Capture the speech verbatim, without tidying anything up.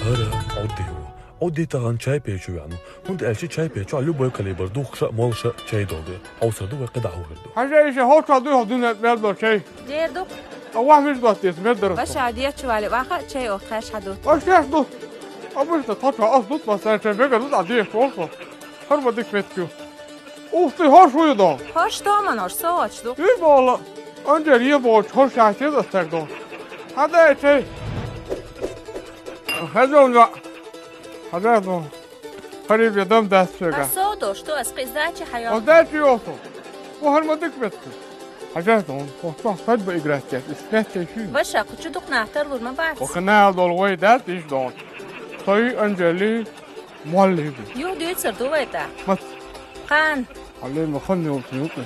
Ара, Ӏовддехьа. Ӏовддийтаргья чай печу ваьнна. ХӀунда аьлча чай печу любой калибр духкаш а, молаш а чай долу. Хьовсур ду вай кхидӀа хӀун хир ду. Хьажа, иша хӀокху дуьхьал дуьнен тӀа мел долу чай? Дера ду. Ткъа вахь вижа доттийца, мел дара со. Ваша, дечу вале ваха, чай оккхаш хьадутту. Аш шаьш ду. Обычно тхо чохь ас дутт, сан чай мегар ду, дӀа деш волу со. ХӀара ма дика меттиг ю. Ух ты, хӀорш вуй до? ХӀорш томан, хӀорш соцуш ду. Иш бохула, Анжела е бохучу хӀорш яхьа теза ас цаьрга до. Хьан дай чай? Хьажа, хьажа до. Хариб я дам дац шега. Ас со долуш ду, ас кхиъзачи хьайо. Ас дачи йоху. Ву хӀара ма дика меттиг. Хьажа до, хӀокху чохь садба играть яц, ис меттиг ю. Ваша, кху чу дукха нах тарлур ма бац. Оха нал долу вай дац иш долу. Сои Анжели молли ду. Юха дуьйцур ду вай тӀаккха. Мац? Кхана. Хьале ма хан йолчу юкъа.